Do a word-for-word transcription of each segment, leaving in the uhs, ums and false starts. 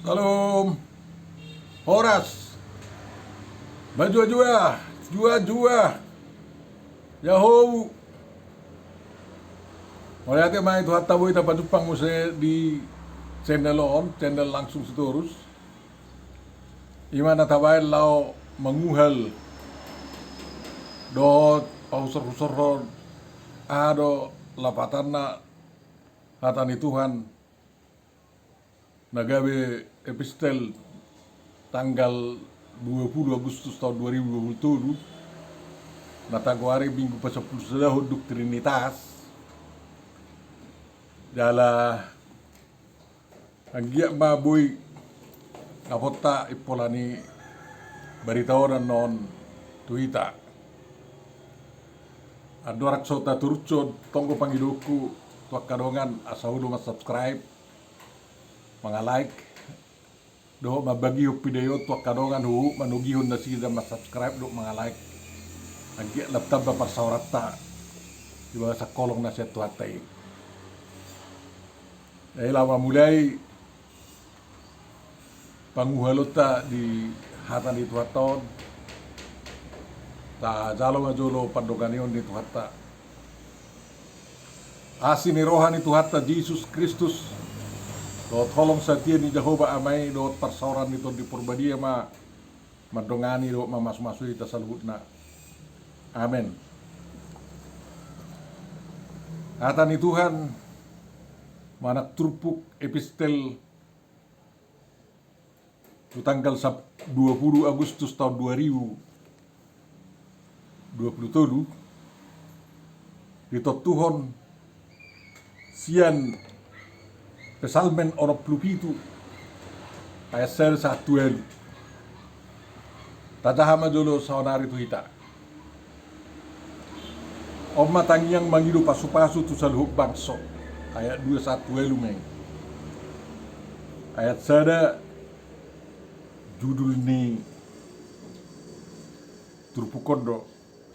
Salam. Horas. Majuajua. Juajua. Yahoo. Mauliate ma i Tuhanta boi tapajumpang muse di channel on, channel Langsung Sitorus. I ma na tabaen laho manguhal dohot pahusorhusorhon aha do lapatanna hata ni Tuhan na gabe epistel tanggal dua puluh Agustus tahun dua ribu dua puluh tolu, na tagoari Minggu pasampulu sadahon dung Trinitas. Jala anggiat ma boi ngaponta impola ni barita on annon tu hita. Andorang so taturushon, tonggo pangidoonku tu angka dongan asa olo mansubscribe, mangalike, dohot mambagihon video on tu angka dongan huhut manogihon nasida mansubscribe dohot mangalike. Anggiat lam tamba parsaoranta di bagasan holong na sian Tuhanta i. Jadi laho mamulai panguhalonta di hata ni Tuhanta on, tajalo ma jolo pandonganion ni Tuhanta. Asi ni roha ni Tuhanta Jesus Kristus dohot holong satia ni Jahowa Ama i dohot parsaoran ni Tondi Porbadia ma mandongani dohot mamasumasu hita saluhutna. Amen. Hata ni Tuhan manang turpuk epistel tu tanggal sab-, dua puluh Agustus tahun dua ribu dua puluh tolu, ditontuhon sian Psalmen onom pulu pitu ayat sada sahat tu ualu. Tajaha ma jolo saonari tu hita. On ma tangiang mangido pasupasu tu saluhut bangso. Ayat dua sahat tu ualu ma i. Ayat sada judul ni turpuk on do,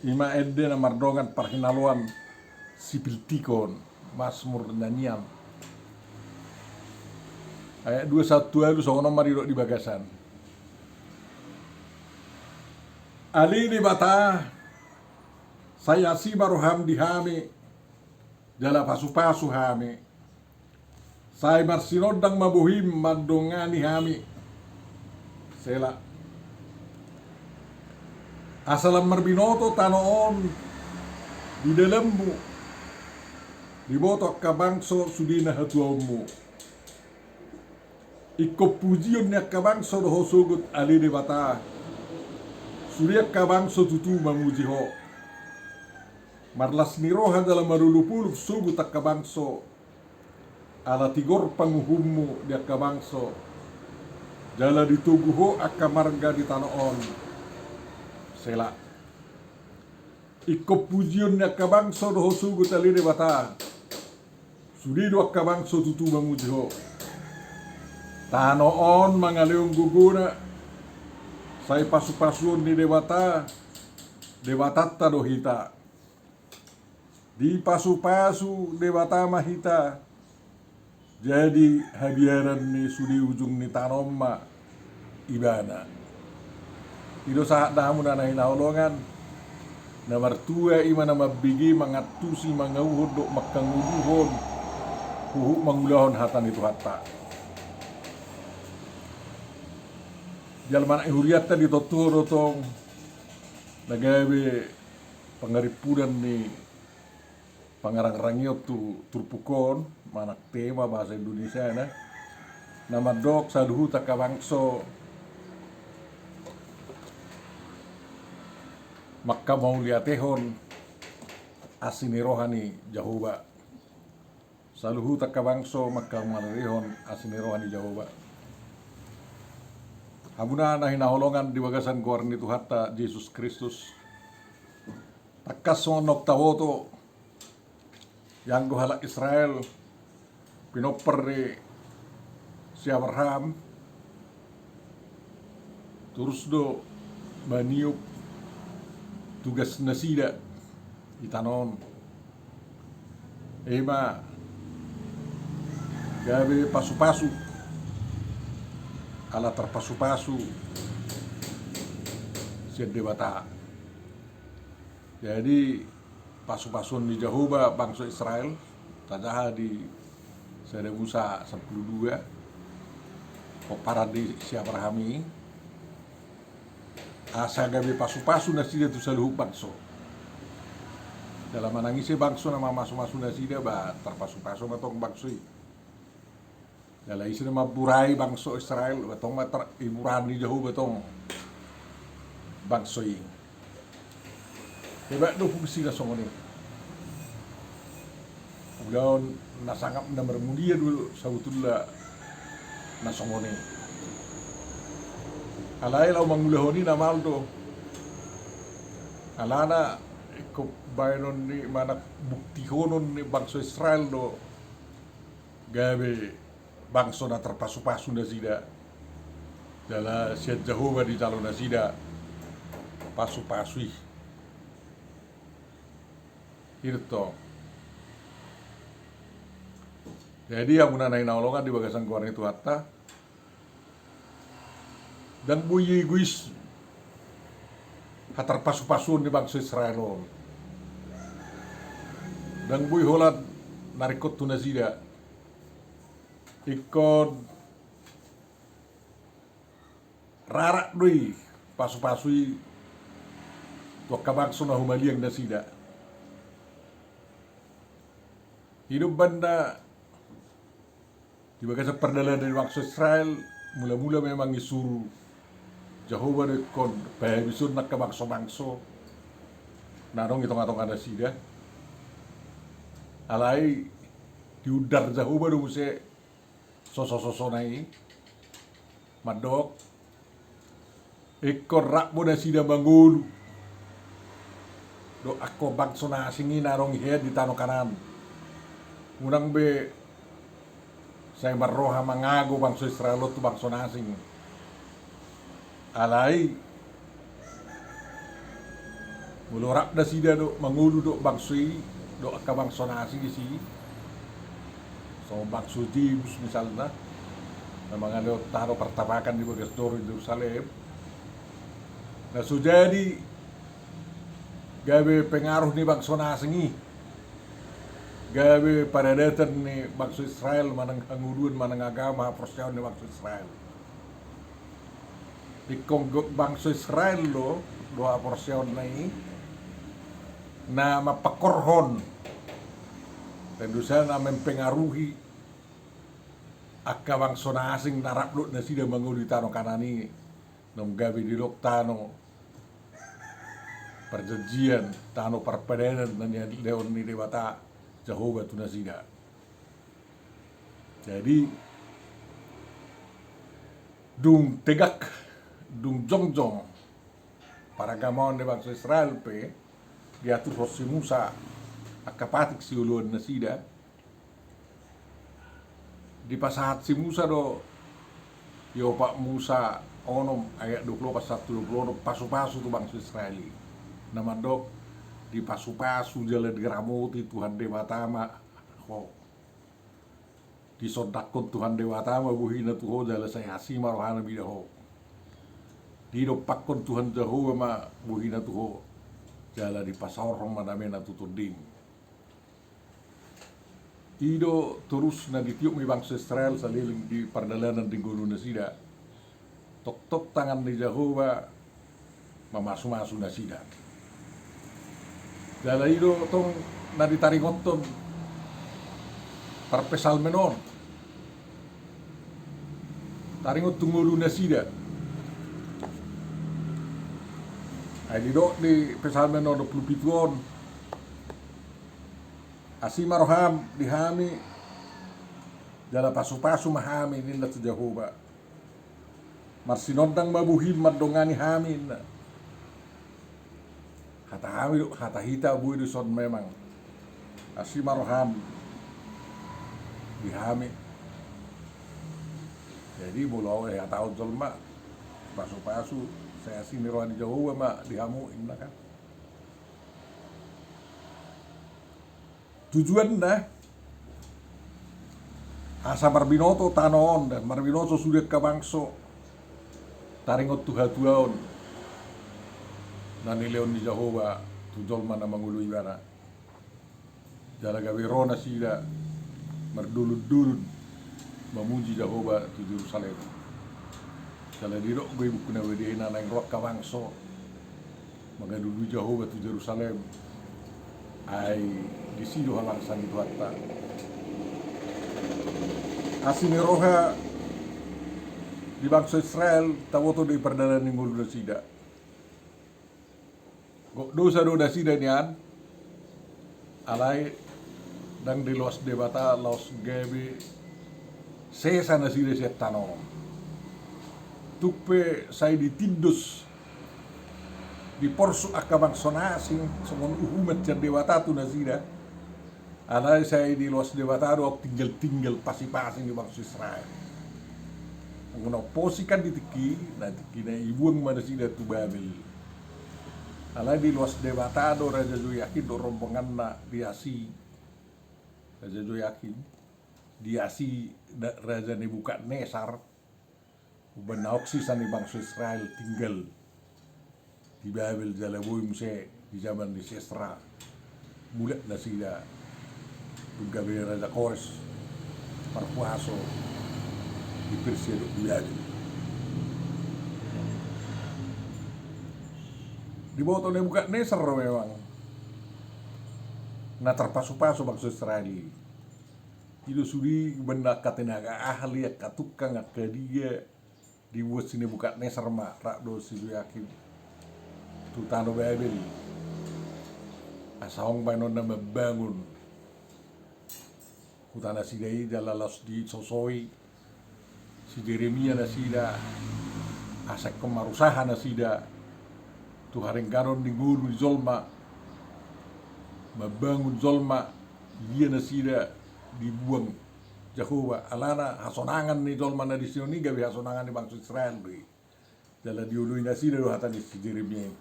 i ma ende na mardongan parhinaloan sipiltikon, Masmur nanian. Ayat dua sahat tu ualu songon on ma didok di bagasan. Ale Debata, sai asi ma roham di hami, jala pasupasu hami. Sai marsinondang ma bohim mandongani hami. Sela. Asa lam marbinoto tano on di dalanmu, diboto angka bangso sude na hatuaonmu. Ingkon pujion ni angka bangso do ho sogot, ale Debata. Sude angka bangso tutu mamuji ho. Marlas ni roha jala marolopolop sogot angka bangso. Ala tigor panguhummu di angka bangso, jala ditogu ho angka marga di tano on. Sela. Ingkon pujion ni angka bangso do ho sogot, ale Debata. Sude do angka bangso tutu mamuji ho. Tano on mangalehon gogona, sai pasupasuon ni Debata, Debatanta do hita. Dipasupasu Debata ma hita, jadi habiaran ni sude ujung ni tano on ma ibana. I do sahatna hamu na hinaholongan, na martua i ma na mambege, mangantusi, mangauhon dohot mangkangoluhon, huhut mangulahon hata ni Tuhanta. Jala manang i hurianta ditontuhon do tong na gabe pangarimpudan ni pangarangrangion tu turpuk on, manang tema bahasa Indonesiana, na mandok saluhut angka bangso mangkamauliatehon asi ni roha ni Jahowa. Saluhut angka bangso mangkamauliatehon asi ni roha ni Jahowa. Hamuna na hinaholongan di bagasan goar ni Tuhanta Jesus Kristus. Tangkas songon na taboto, ianggo halak Israel pinompar ni si Abraham, torus do maniop tugasnasida di tano on. I ma gabe pasupasu ala tarpasupasu sian Debata. Jadi pasupasuon ni Jahowa bangso Israel, tajaha di Sada Musa sampulu dua, pomparan ni si Abraham i, asa gabe pasupasu nasida tu saluhut bangso. Jala manang ise bangso na mamasumasu nasida, ba tarpasupasu ma tong bangso i. Jala ise na mamburai bangso Israel, ba tong ma tar-, iburan ni Jahowa tong bangso i. Hebat do fungsi na songon i. Ulaon na sangap na marmulia do sabotulna na songon i. Alai laho mangulahon i na maol do. Alana ingkon baenon ni manang buktihonon ni bangso Israel do gabe bangso na tarpasupasu nasida. Jala sian Jahowa dijalo nasida pasupasu i. I do tong. Jadi amuna na hinaholongan di bagasan goar ni Tuhanta, ndang boi egois hatarpasupasuon ni bangso Israel on. Ndang boi holan na ringkot tu nasida. Ingkon rarat do i pasupasu i tu angka bangso na humaliang nasida. I do umbahen na di bagasan pardalanan ni bangso Israel, mulamula memang isuru Jahowa do ingkon pahabisuon angka bangso-bangso na adong i tonga-tonga nasida. Alai diundar Jahowa do muse sosososona i, mandok ingkon rap do nasida mangolu dohot angka bangso na asing i na adong i hean di tano Kanaan. Unang be sai marroha mangago bangso Israel on tu bangso na asing. Alai molo rap nasida do mangolu dohot bangso i, dohot angka bangso na asing i, songon bangso Jebus misalna, na mangalehon tano partapakan di bagas joro Jerusalem, na so jadi gabe pengaruh ni bangso na asing i, gabe paradatan ni bangso Israel manang hangoluan manang agama haporseaon ni bangso Israel. Ingkon bangso Israel do, do haporseaonna i na mampangkorhon, tentu saja na mempengaruhi angka bangso na asing na rap dohot nasida mangolu di tano Kanaan i, naung gabe didok tano parjanjian, tano parpadanan na nilehon ni Debata Jahowa tu nasida. Jadi dung tegak, dung jongjong paragamaon ni bangso Israel pe, diaturhon si Musa angka patik sioloan nasida. Dipasahat si Musa do, di opat Musa onom ayat dua pulu opat sahat tu dua pulu onom, pasupasu tu bangso Israel i, na mandok, dipasupasu jala diramoti Tuhan Debata ma ho. Disondangkon Tuhan Debata ma bohina tu ho jala sai asi ma rohana mida ho. Didompakkon Tuhan Jahowa ma bohina tu ho jala dipasaorhon ma damena tu tondim. I do torus na ditiop ni bangso Israel saleleng di pardalanan di ngolu nasida. Tongtong tangan ni Jahowa mamasumasu nasida. Jala i do tong na ditaringothon parpsalmen on. Taringot tu ngolu nasida. Ai didok di psalmen onom pulu pitu on, asi ma roham di hami, jala pasupasu ma hami ninna tu Jahowa. Marsinondang ma bohim mandongani hami ninna. Hata hami do, hata hita boi do ison memang. Asi ma roham di hami. Jadi molo au dihatahon jolma pasupasu, sai asi ni roha ni Jahowa ma di hamu ninna kan. Tujuanna asa marbinoto tano on, marbinoto sude angka bangso taringot tu hatuaon na nilehon ni Jahowa tu jolma na mangolu ibana. Jala gabe ro nasida mardolondolon mamuji Jahowa tu Jerusalem. Jala didok do i Buku na Badia i, na naeng ro angka bangso mangalului Jahowa tu Jerusalem, ai disi do halangsa ni Tuhanta. Asi ni roha di bangso Israel taboto do i pardalanan ni ngolu nasida. Gok dosa do nasida nian, alai ndang diloas Debata laos gabe sesa nasida sian tano on. Tung pe sai ditindos, diporsuk angka bangso na asing songon uhuman sian Debata tu nasida, alai sai diloas Debata do tinggal-tinggal, pasi-pasi ni bangso Israel. Anggo na umposi kan di tingki, na tingki na i dibuang ma nasida tu Babel. Alai diloas Debata do Raja Joyakim dohot rombonganna di asi. Raja Joyakim, di asi da-, Raja Nebukadnesar, umbahen na adong sisa ni bangso Israel tinggal di Babel, jala boi muse di jaman ni si Esra mulak nasida, dung gabe Raja Kores markuaso di Persia dohot di Babel. Diboto Nebukadnesar do memang na tarpasu-pasu bangso Israel i. I do sude umbahen angka tenaga ahli, angka tukang, angka dia, dibuat si Nebukadnesar ma rap dohot si Joyakim tu tano Babel. Asa adong bahenonna mambangun huta nasida i, jala laos disosoi si Jeremia nasida, asa ingkon marusaha nasida tu harengganon ni ngolu ni jolma, mambangun jolma. Dia nasida dibuang Jahowa, alana hasonangan ni jolma na disi on i gabe hasonangan ni bangso Israel do i. Jala dioloi nasida do hata ni si Jeremia i.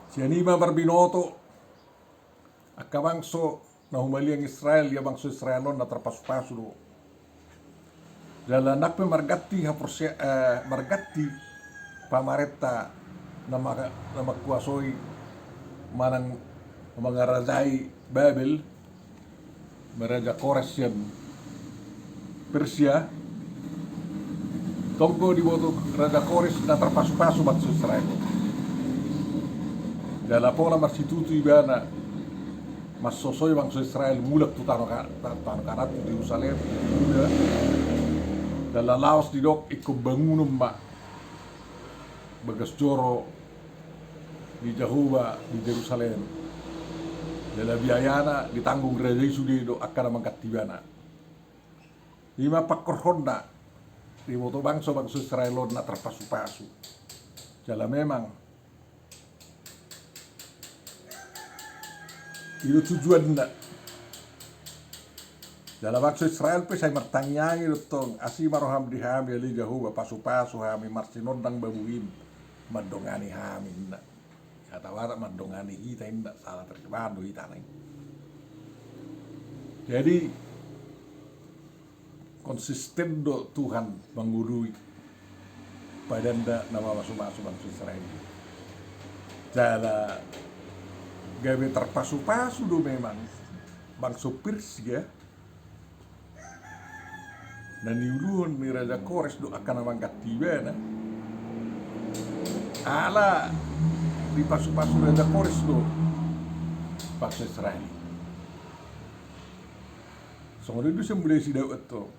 Sian i ma marbinoto angka bangso na humaliang Israel, ia bangso Israel on na tarpasu-pasu do. Jala ndang pe marganti haporse-, eh, marganti pamarenta na ma-, na mangkuasoi manang mangarajai Babel, ma Raja Kores sian Persia. Tong do diboto Raja Kores na tarpasu-pasu bangso Israel. Jala pola marsitutu ibana mansosoi bangso Israel mulak tu tano Ka-, ta-, tano Kanaan, tu Jerusalem, tu Juda. Jala laos didok ingkon bangunon ma bagas joro ni Jahowa di Jerusalem. Jala biayana ditanggung raja i sude dohot angka na mangganti ibana. I ma pangkorhonna diboto bangso, bangso Israel on na tarpasu-pasu. Jala memang i do tujuanna. Jala bangso Israel pe sai martangiang i do tong, asi ma roham di hami, ale Jahowa, pasu-pasu hami, marsinondang babuim mandongani hami, ninna. Hata Batak mandongani hita, ninna, salah terjemahan do hita na i. Jadi konsisten do Tuhan mangoloi padanna na mamasu-masu bangso Israel. Jala gabe tarpasu-pasu do memang bangso Persia na niuluhon ni Raja Kores dohot angka na mangganti ibana. Ala dipasu-pasu Raja Kores do bangso Israel. Songon i do sian mulai si Daud do.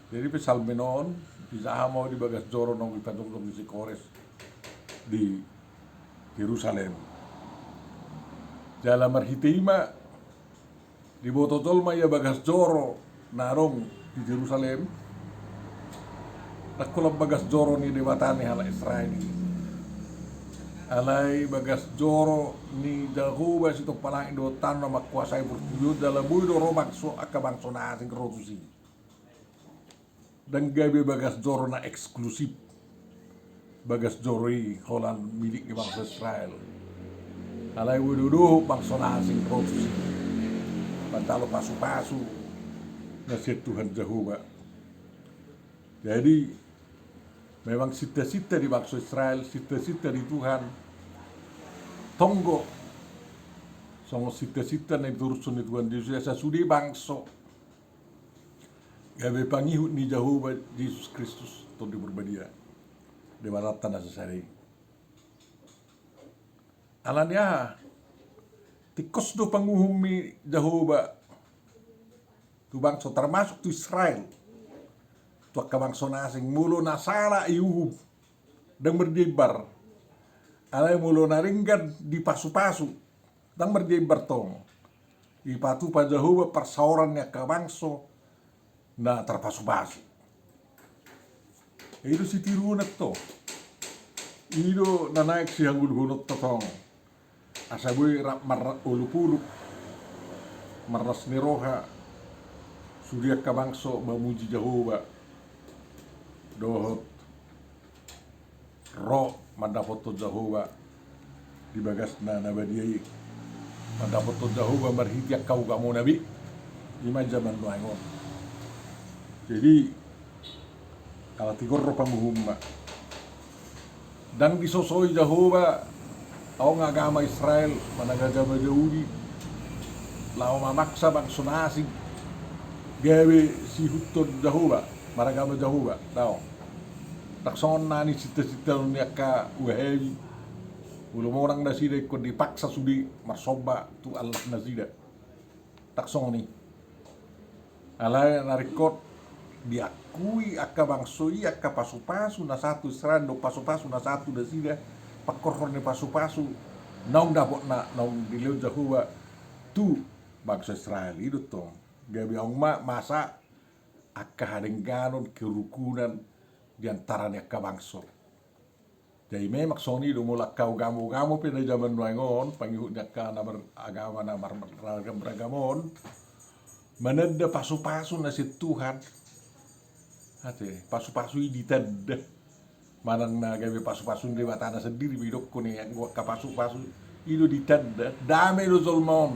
Jadi psalmen on disahat ma di bagas joro naung dipajongjong ni si Kores di Jerusalem. Jala marhite i ma diboto jolma ia bagas joro na adong di Jerusalem. Ndang holan bagas joro ni Debata ni halak Israel i, alai bagas joro ni Jahowa sitompa langit dohot tano na mangkuasai portibi on, jala boi do ro bangso, angka bangso na asing ro tusi. Ndang gabe bagas joro na eksklusif bagas joro i holan milik ni bangso Israel. Alai boi do dohot bangso na asing ro tusi manjalo pasu-pasu na sian Tuhan Jahowa. Jadi Memang sinta-sinta di bangso Israel, sinta-sinta di Tuhan, tonggo songon sinta-sinta na ditorushon ni Tuhan Jesus, asa sude bangso gabe pangihut ni Jahowa Jesus Kristus, Tondi Parbadia, Debatanta na sasada i. Alani aha? Tingkos do panguhum ni Jahowa tu bangso, termasuk tu Israel, tu angka bangso na asing. Molo na sala iuhum, ndang mardia imbar. Alai molo na denggan dipasupasu, ndang mardia imbar tong. Dipatupa Jahowa parsaoran ni angka bangso na tarpasupasu. I do sitiruna tong. I do na naeng sihangoluhononta tong. Asa boi rap marolopolop, marlas ni roha sude angka bangso mamuji Jahowa dohot ro mandapothon Jahowa di bagasna na badia i, mandapothon Jahowa marhite angka ugamona be. I ma jaman nuaeng on. Jadi ala tigor do panguhumna. Ndang disosoi Jahowa adong agama Israel manang agama Jahudi laho mamaksa bangso na asing gabe siihuthon Jahowa, maragama Jahowa, daong. Ndang songon na nisinta-sintaon ni angka Wahabi. Molo monang nasida ingkon dipaksa sude marsomba tu Allah nasida. Ndang songon i. Alai na ringkot diakui angka bangso i angka pasupasu na sahat tu Israel dohot pasupasu na sahat tu nasida, pangkorhon ni pasupasu naung dapotna, naung dilehon Jahowa tu bangso Israel i do tong. Gabe adong ma masa angka hadengganon, kerukunan di antara ni angka bangso. Jadi memang songon i do, molo angka ugamo-ugamo pe na jaman nuaeng on, pangihut ni angka na maragama na marragam-ragam on, mananda pasupasu na sian Tuhan. Ate, pasupasu i ditanda. Manang na gabe pasupasu ni Debatana sandiri pe idokkon i, anggo angka pasupasu i do ditanda. Dame do jolma on.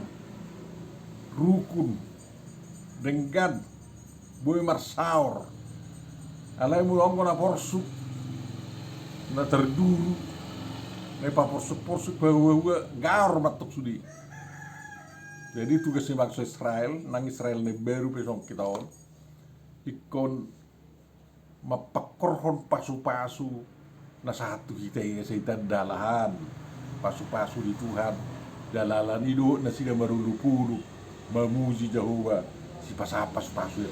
Rukun. Denggan. Boi marsaor. Alai molo anggo na porsuk, na tarduru, na paporsuk-porsuk, pahua-hua, gaor mantong sude. Jadi tugas ni bangso Israel, nang Israel na imbaru pe songon hita on, ingkon mampangkorhon pasupasu na sahat tu hita i, asa ditanda alahan pasupasu ni Tuhan. Jala alani dohot nasida marolopolop mamuji Jahowa, sipasahat pasupasu i.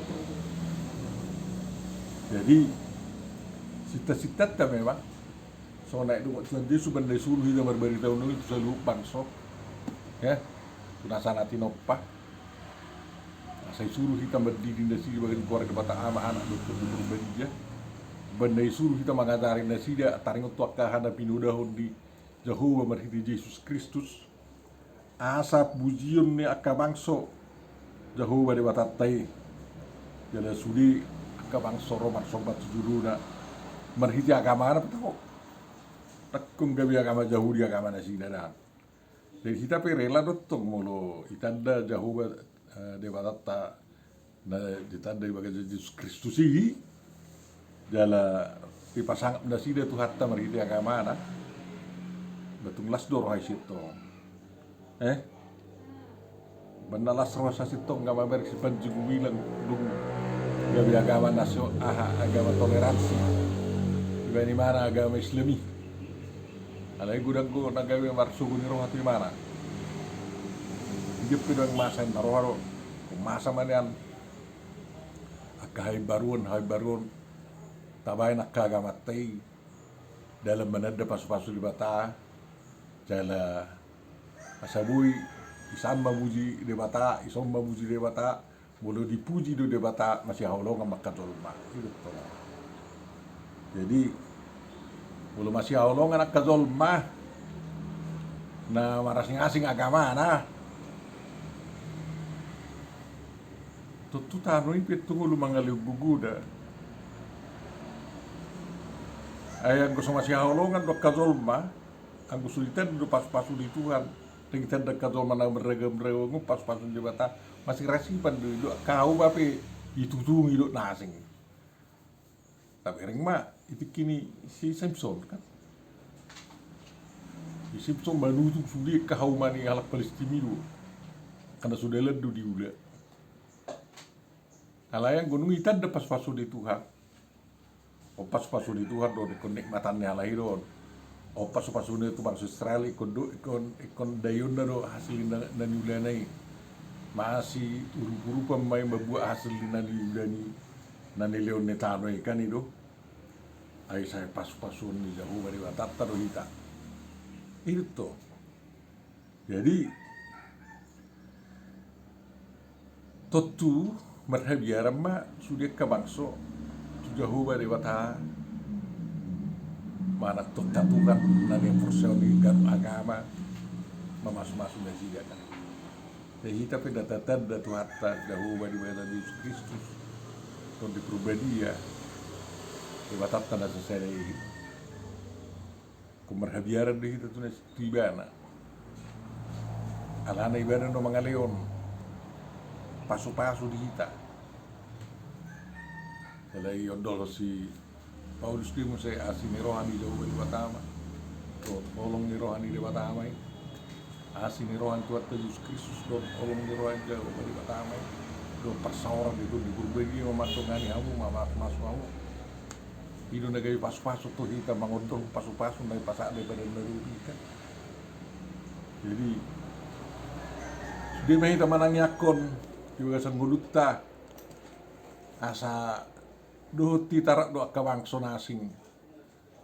Jadi sinta-sintanta memang songon na didok Tuhan Jesus, umbahen na isuru hita marbarita ualu i tu saluhut bangso, ya, tu nasa na tinompa. Asa isuru hita mandidi nasida bahen goar ni Debata Ama, Anak dohot Tondi Parbadia. Umbahen na isuru hita mangajari nasida taringot tu angka aha na pinodahon ni Jahowa marhite Jesus Kristus. Asa pujion ni angka bangso Jahowa Debatanta i. Jala sude angka bangso ro marsomba tu jolona marhite agamana pe tong. Ndang ingkon gabe agama Jahudi agama nasida, daong. Jadi hita pe rela do tong molo ditanda Jahowa, eh, Debatanta, na ditanda di bagasan Jesus Kristus i, jala dipasangap nasida Tuhanta marhite agamana. Ba tung las do roha i sian tong. Eh? Umbahen na las roha sasintong, nga mamereng Sipanji Gumilang dung gabe agama nasio-, aha, agama toleransi. Dibahen imana agama Islam i. Alai godang do na gabe marsogo ni roha tu imana. Dia pe dung masa na roha do. Masa ma nian angka haimbaruon, haimbaruon tabahen angka agamanta i dalam mananda pasupasu Debata. Jala asa boi, ison mamuji Debata, ison mamuji Debata, molo dipuji do Debata masihaholongan ma angka jolma. I do tong. Jadi molo masihaholongan angka jolma na marasing-asing agamana, tontu tano i pe tung olo mangalehon gogoda. Ai anggo so masihaholongan do angka jolma, anggo so ditanda do pasupasu ni Tuhan, dung ditanda angka jolma na marragam-ragam on pasupasu ni Debata, masirasipan do i do, angka hau bape itutungi do na asing. Tabereng ma di tingki ni si Samson, kan? Si Samson manutung sude angka hauma ni halak Palestina i do. Karena so dalan do diula. Alai anggo dung ditanda pasupasu ni Tuhan, on pasupasu ni Tuhan do on, ingkon nikmatan ni halak i do on. On pasupasu ni Tuhan tu bangso Israel, ingkon do, ingkon, ingkon daionna do hasil ni na, na niulana i. Masiurupurupan ma i mambuat hasil ni na niula ni, na nilehon ni tano i, kan i do. Ai sai pasupasuon ni Jahowa Debatanta do hita. I do. Jadi tontu marhabiaran ma sude angka bangso tu Jahowa Debata, manang tu angka tuhan na niporsea ni ganup agama, mamasumasu nasida, kan. Jadi hita pe na tatanda Tuhanta Jahowa Debata Jesus Kristus, Tondi Porbadia, Debatanta na sasada i. Ingkon marhabiaran do hita tu na, tu Ibana. Alana Ibana do mangalehon pasupasu di hita. Alai iondolhon si Paulus do i muse asi ni roha ni Jahowa Debata ma dohot holong ni roha ni Debata ma i. Asi ni roha ni Tuhanta Jesus Kristus dohot holong ni roha ni Jahowa Debata ma i, dohot parsaoran ni Tondi Porbadia ma mandongani hamu, mamasumasu hamu. I do na gabe pasupasu tu hita, mangondolhon pasupasu na dipasada i pada na dua i, kan. Jadi sude ma hita manangiangkon di bagasan ngolunta, asa dohot hita rap dohot angka bangso na asing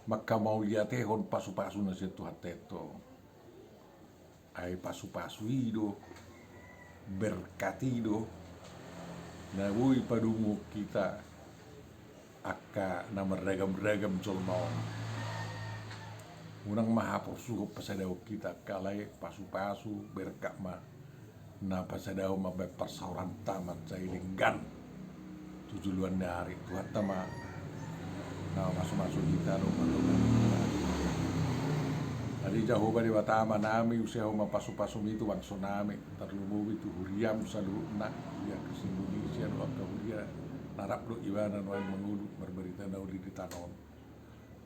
mangkamauliatehon pasupasu na sian Tuhanta i antong. Ai pasupasu i do, berkat i do na boi padomuhon hita angka na marragamragam jolma on. Unang ma haporsuhon pasadahon hita angka, alai pasupasu, berkat ma na pasadahon mambahen parsaoranta mansai denggan tu joloan ni ari. Tuhanta ma na mamasumasu hita dohot mandongani hita. Jadi Jahowa Debata Amanami, use Ho ma pasupasum i tu bangsonami, tarlumobi tu huriam saluhutna, huria Kristen Indonesia dohot angka huria na rap dohot Ibana nuaeng mangolu marbarita na uli di tano on.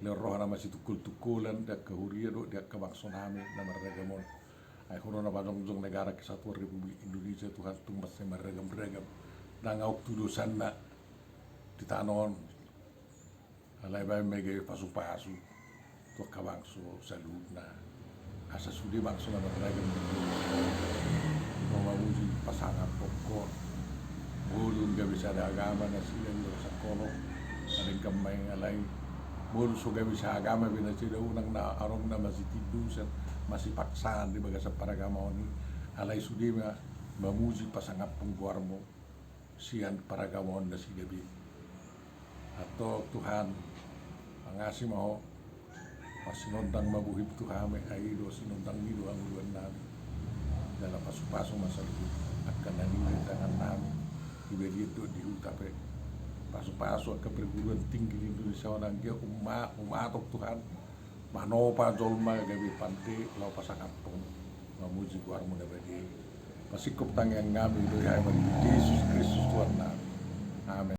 Lehon roha na masitungkoltungkolan di angka huria dohot di angka bangsonami na marragam on. Ai Ho do na pajongjong Negara Kesatuan Republik Indonesia, Tuhan, tung mansai marragamragam, ndang auk tu dosanna di tano on. Alai bahen ma i gabe pasupasu tu angka bangso saluhutna, asa sude bangso na marragam on mamuji pasangaphon Ho. Molo gabe sada agama nasida di bagasan holong, na denggan ma i, alai molo so gabe saagama be nasida, unang na adong na masitindosan, masipaksaan di bagasan paragamaon i, alai sude ma mamuji pasangaphon goarMu sian paragamaon nasida be. Antong Tuhan, mangasi ma Ho, marsinondang ma bohim tu hami, ai i do sinondangMi do hangoluannami. Jala pasupasu ma saluhut angka na niula di tangannami, di balian dohot di huta pe. Pasupasu angka perguruan tinggi di Indonesia on, anggiat umma-, umatop Tuhan, manopa jolma gabe pande laho pasangaphon mamuji goarMu na badia i. Pasingkop tangiangnami boi hami ma di Jesus Kristus Tuhannami. Amen.